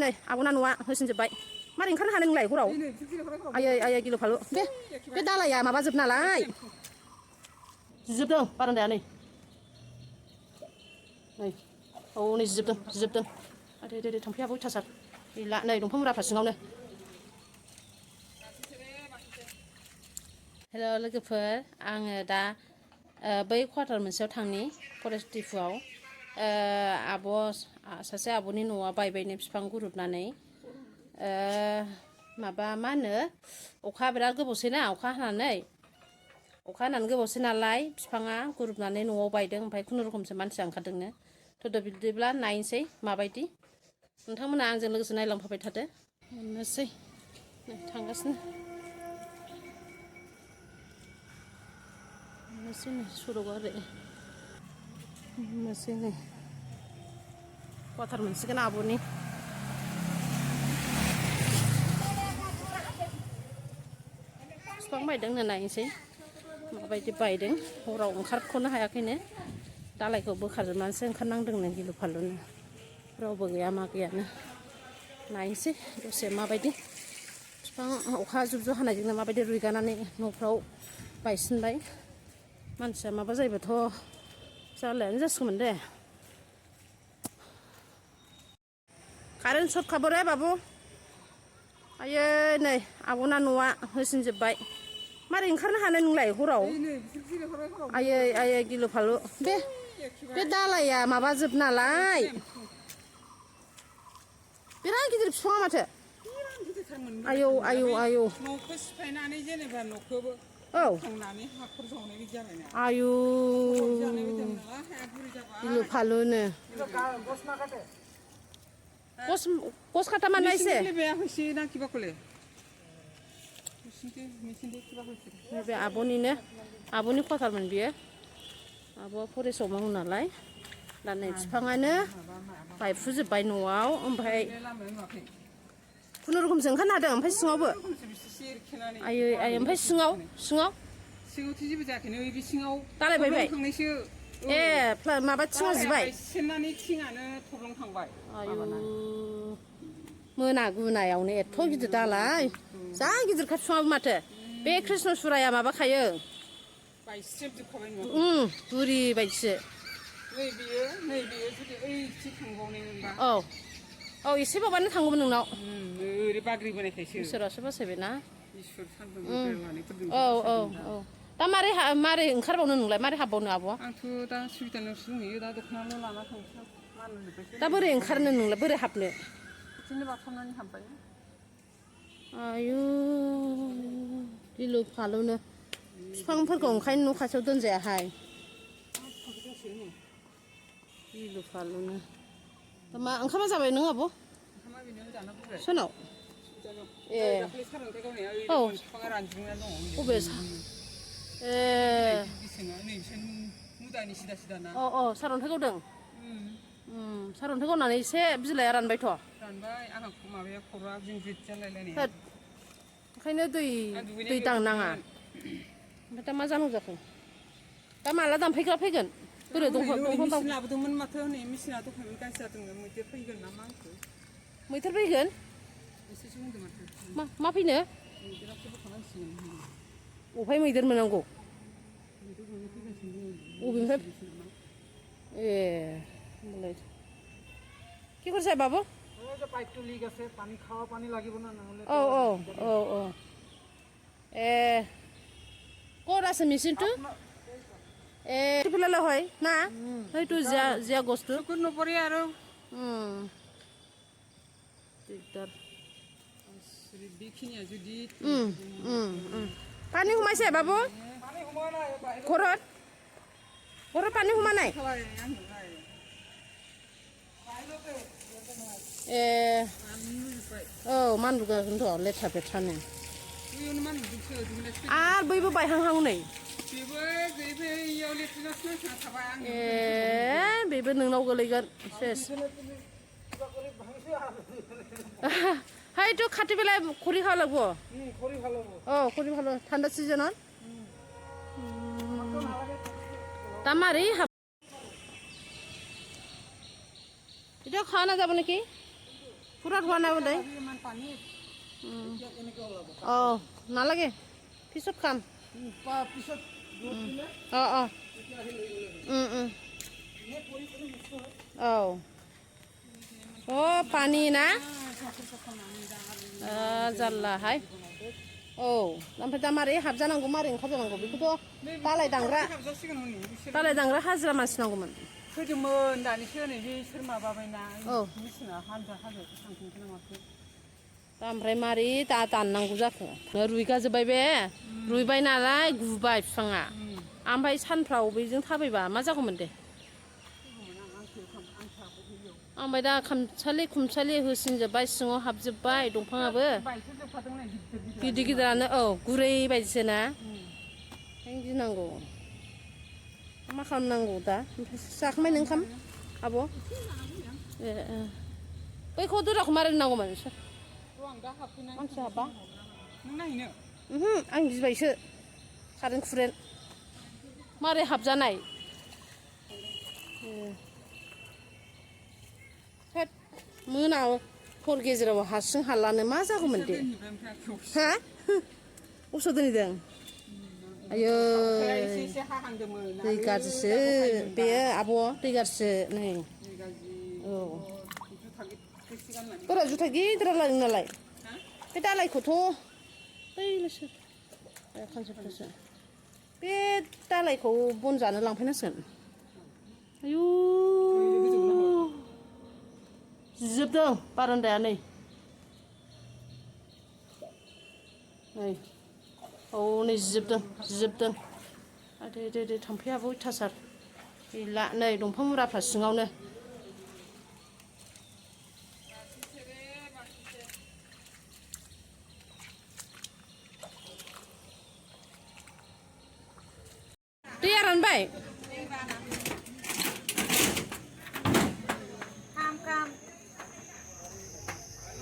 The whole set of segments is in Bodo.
नै आब'ना न'आ होसिनजोब्बाय मारै ओंखारनो हानो नोंलाय हराव आयै आयै गिलु फालु बे दालाया माबाजोब नालाय जिजोबदों बारान्दाया नै औ नै जिजोबदों दे थांफैयाबो अयथासार गैला नै दंफां मुराफ्रा सिङावनो हेल' लोगोफोर आङो दा बै क्वार्टार मोनसेयाव थांनि फरेस्ट डिपुआव सासे आब'नि न'आ बायबायनो बिफां गुरुबनानै माबा मा होनो अखा बिराद गोबावसैना अखा हानानै गोबावसै नालाय बिफाङा गुरुबनानै न'आव बायदों ओमफ्राय खुनुरुखुमसो मानसिया ओंखारदोंनो थ' बिदिब्ला नायनोसै माबायदि नोंथांमोना आंजों लोगोसे नायलांफाबाय थादो मोननोसै थांगासिनो मोननोसै नै सरकआ ओरै मोननोसै नै क्वार्टार मोनसिगोन आब'नि बिफां बायदों होनना नायनोसै माबायदि बायदों हराव ओंखारख'नो हायाखैनो दालायखौ बोखारजोबनानैसो ओंखारनांदोंनो गिलु फालुनो रावबो गैया मा गैयानो नायनोसै दसे माबायदि बिफां अखा जुब जुब हानायजोंनो माबायदि रुइगानानै न'फ्राव बायसिनबाय मानसिया माबा जायोबाथ' जारलायानो जासिगौमोन दे कारेन्ट सर्ट खाबोरे बाबु आयै नै आब'ना न'आ होसिनजोब्बाय मारै ओंखारनो हानो नोंलाय हराव आयै आयै गिलु फालु बे दालाया माबाजोब नालाय बिराद गिदिर बिफाङा माथो आयौ आयौ आयौ न'खौ सिफायनानै जेनेबा न'खौबो खांनानै हाखर जावनाय बायदि जाबायना आयु गिलु फालुनो गस खाटा माना एसे बे आब'नि क्वार्टारमोन बियो आब'आ फरेस्टआव मावो नालाय दा नै बिफाङानो बायफुजोब्बाय न'आव ओमफ्राय खुनुरुखुमसो ओंखारनो हादों ओमफ्राय सिङावबो आयै आयै ओमफ्राय सिङाव सिङावथ' जेबो जायाखैनो बे सिङाव दालाय बायबाय ए माबा थिङा जिबाय सेननानै थिङानो थब्लंखांबाय आयु मोना गुनायावनो एथ' गिदिर दालाय जा गिदिरखा बिफाङाबो माथो बे कृष्णसुराया माबाखायो बुरि बायदिसो नैबेयो जुदि ओइथि थांबावनायमोनबा औ एसे बावबानो थांगौमोन नोंनाव ओरै बाग्रिबोनायखायसो इसोरासो बासायबायना इसोर सान्दुं लानायफोरजों औ दा मारै ओंखारबावनो नोंलाय मारै हाबबावनो आब'आ आंथ' दा सुबिदानावसो दंहैयो दा दख'नाल' लाना थांसै दा बोरै ओंखारनो नोंलाय बोरै हाबनो बिदिनो बारस'नानै हाबबाय आयु गिलु फालुनो बिफांफोरखौ ओंखायनो न' खाथियाव दोनजायाहाय गिलु फालुनो मा ओंखामा जाबाय नों आब' सोरनाव ए औ बबे औ सारअन्थाइ गावदों सारअन्थाइ गावनानै एसे बिलाइआ रानबायथ' आंहा माबाया खर'आ जिंजित जालायलायनाय ओंखायनो दै दांनाङा ओमफ्राय दा मा जानांगौ जाखो दा माला दानफैग्रा फैगोन बोरै दंफां लाबोदोंमोन माथो हनै मेसिना दखानाव गाज्रि जादोंनो मैदेर फैगोन ना मा मैदेर फैगोन एसेसो बुंदों माथो मा फैनो मैदेरासो बोखानांसिगोन अबेहाय मैदेर मोननांगौ अबेनिफ्राय ए होनबालाय কি কৰিছে বাবু পাইপটো লিক আছে পানী খাওয়া পানী লাগিব না নহলে এ ক'ত আছে মেচিনটো এ পেলালে হয় না সেইটো জিয়া গছটো চকুত নপৰে আৰু দিগদাৰ বেখিনিয়া যদি পানী সোমাইছে বাবু ঘৰত পানী সোমা নাই ए औ मानलुगाखौनोथ' लेथ्रा पेथ्रानो आरो बैबो बायहांहां नै ए बेबो नोंनाव गोलैगोन सेस हायथ' खाथि बेलाय खरि খাওয়া লাগব खरि ভালো ঠান্ডা সিজনত दा मारै এতিয়া খোৱা নাযাব নেকি পুরা ধোৱা নাই বোলে ইমান পানী নালাগে পিছত খাম পিছত पानी ना जारलाहाय ओमफ्राय दा मारै हाबजानांगौ मारै ओंखारजानांगौ बेखौथ' दालाय दांग्रा हाजिरा मानसि नांगौमोन होदोंमोन दानिसो नै बे सोर माबाबायना मेसिना हानजा हाजोआवसो थांफिनखो नामाखो दा ओमफ्राय मारै दा दाननांगौ जाखो रुइगाजोब्बाय बे रुइबाय नालाय गुबाय बिफाङा ओमफ्राय सानफ्राव बेजों थाबायबा मा जागौमोन दे ओमफ्राय दा खुमसालि होसिनजोब्बाय सिङाव हाबजोब्बाय दंफाङाबो गिदिर गिदिरानो गुरै बायदिसो ना ओंखायनो गिनांगौ मा खालामनांगौ दा ओमफ्राय जाखांबाय नों ओंखाम आब' बैखौ दराखौ मारै नांगौमोन मानसि हाबा आं गिबायसो कारेन्ट खुरेन्ट मारै हाबजानाय मोनाव हर गेजेराव हारसिं हालानो मा जागौमोन दे हा असो दोनहैदों आयै दै गाज्रिसो बे आब' दै गाज्रिसो नै बोरा जुथा गिदिरा लादों नालाय बे दालायखौथ' बैल'सो खानजोबथासो बे दालायखौ बन जानो लांफैनांसिगोन आयु जिजोबदों बारान्दाया नै नै जिजोबदों दे थाम्फैयाबो अयथासार गैला नै दंफां मुराफ्रा सिङावनो दैया रानबाय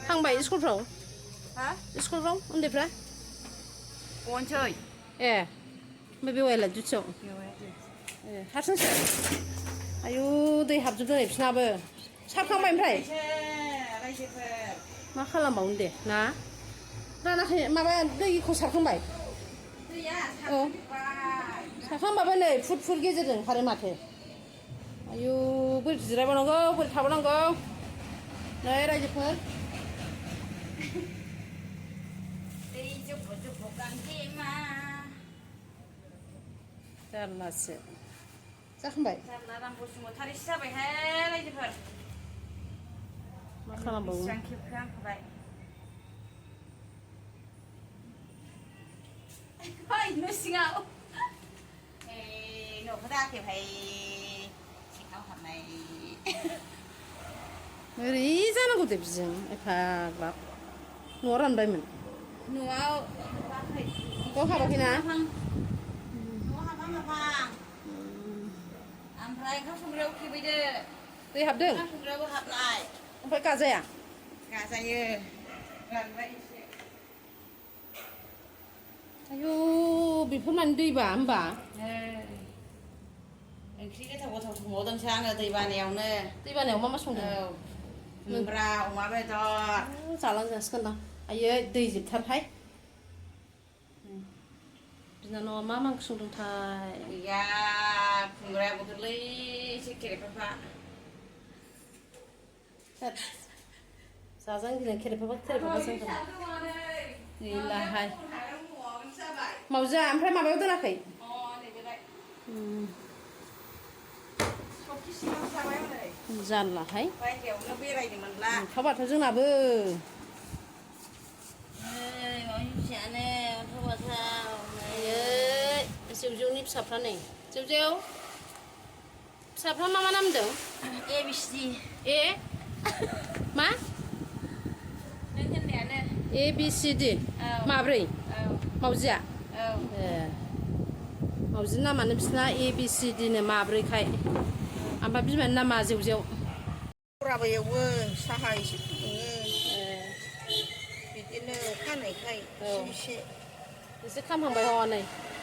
थांबाय स्कुलफ्राव उन्दैफ्रा गनोसै ओमफ्राय बेवाइला दुथियाव हारसिंसो आयु दै हाबजोबदों नै बिसोरनाबो सारखांबाय ओमफ्राय मा खालामबावनो दे ना रानाखै माबा दैखौ सारखांबाय सारखांबाबो नै फुट गेजेरजों ओंखारो माथो आयु बोरै जिरायबावनांगौ बोरै थाबावनांगौ नै रायजोफोर जारलासो जाखांबाय मा खालामबावो न' सिङाव नुहराखैहाय सिङाव हाबनाय ओरै जानांगौ दे बिजों एफाग्राब न'आ रानबायमोन न'आव हाबाखैना ओमफ्राय ओंखाम संग्रायाव खेबैदो दै हाबदों ओंखाम संग्रायावबो हाबनाय ओमफ्राय गाजाया गाजायो रानबाय एसे आयु बेफोर माने दैबा होमबा ओंख्रि गोथाव संबावदोंसो आङो दै बानायावनो मा संदों खुमब्रा अमा बेदर जालांजासिगोनदां आयै दै जोबथारहाय बिनानावा मा ओंख्रि संदोंथाय गैया खुमब्रायाबो गोरलैसो खेरेफाफा जाजानो गिनाय खेरेफाफा जोंखौ गैलाहाय मावजिया ओमफ्राय माबायाव दोनाखै जारलाहाय बायहेरायावनो बेरायनो मोनला ओंखारबाथ' जोंनाबो जेवजेवनि फिसाफ्रा नै जेवजेव फिसाफ्रा मा नाम होनदों ABCD ए मा नों होननायानो ABCD माब्रै मावजिया मावजि नामानो बिसोरना ABCD नो माब्रैखाय ओमफ्राय बिमानि नामा जेवजेव बराबो एवो साहा एसे फुदुङो बिदिनो अखा हानायखाय एसे खामहांबाय हनै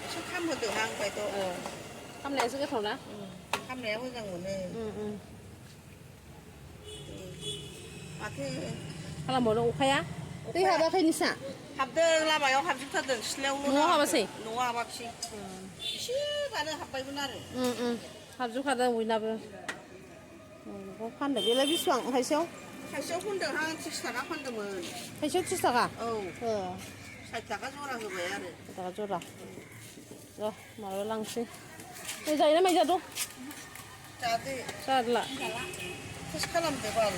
एसे खामहोदों आं बायद' खामनायासो गोथाव ना खामनाया मोजां मोनो माथो खालामबावदों अखाया दै हाबाखै नोंसा हाबदों लामायाव हाबजोबथारदों सिथ्लायावल' न'आव हाबासै न'आव हाबाखिसै एसेबानो हाबबायमोन आरो हाबजोबखादों बयनाबो बेखौ फानदों बेलाय बेसेबां थाइसेयाव थाइसेयाव फानदोंहां 30 थाखा फानदोंमोन थाइसेयाव 30 थाखा औ 60 थाखा जरा होबाय आरो 60 थाखा जरा र' माबा लांसै जायोना माइजाद' जादो जारला टेस्ट खालामदो बाल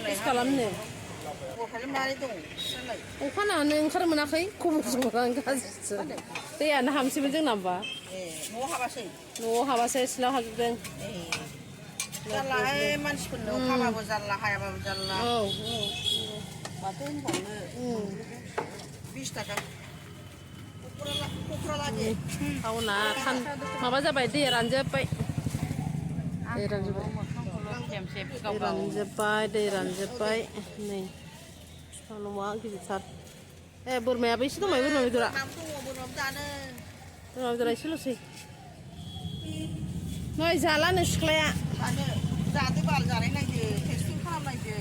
टेस्ट खालामनो बहालाय मारै दं फिसालाय अखानानो ओंखारनो मोनाखै खम'जों गाज्रिसो दैयानो हामसैमोन जोंना होमबा न'आव हाबासै न'आव हाबासो सिथ्लायाव हाबजोबदों जारलाहाय मानसिफोरनो हाबाबो जारला हायाबाबो जारला औ माथो होनबावनो 20 थाखा क'क्राझार टाउना माबा जाबाय दै रानजोब्बाय दै रानजोब्बाय नै बिफां न'आ गिदिरथार बोरमायाबो एसे दंबाय बोरमा बेदरा बोरमा बेदरा एसेल'सै नै जालानो सिख्लाया जादो बाल जानाय नायदो टेस्टिं खालामनायदो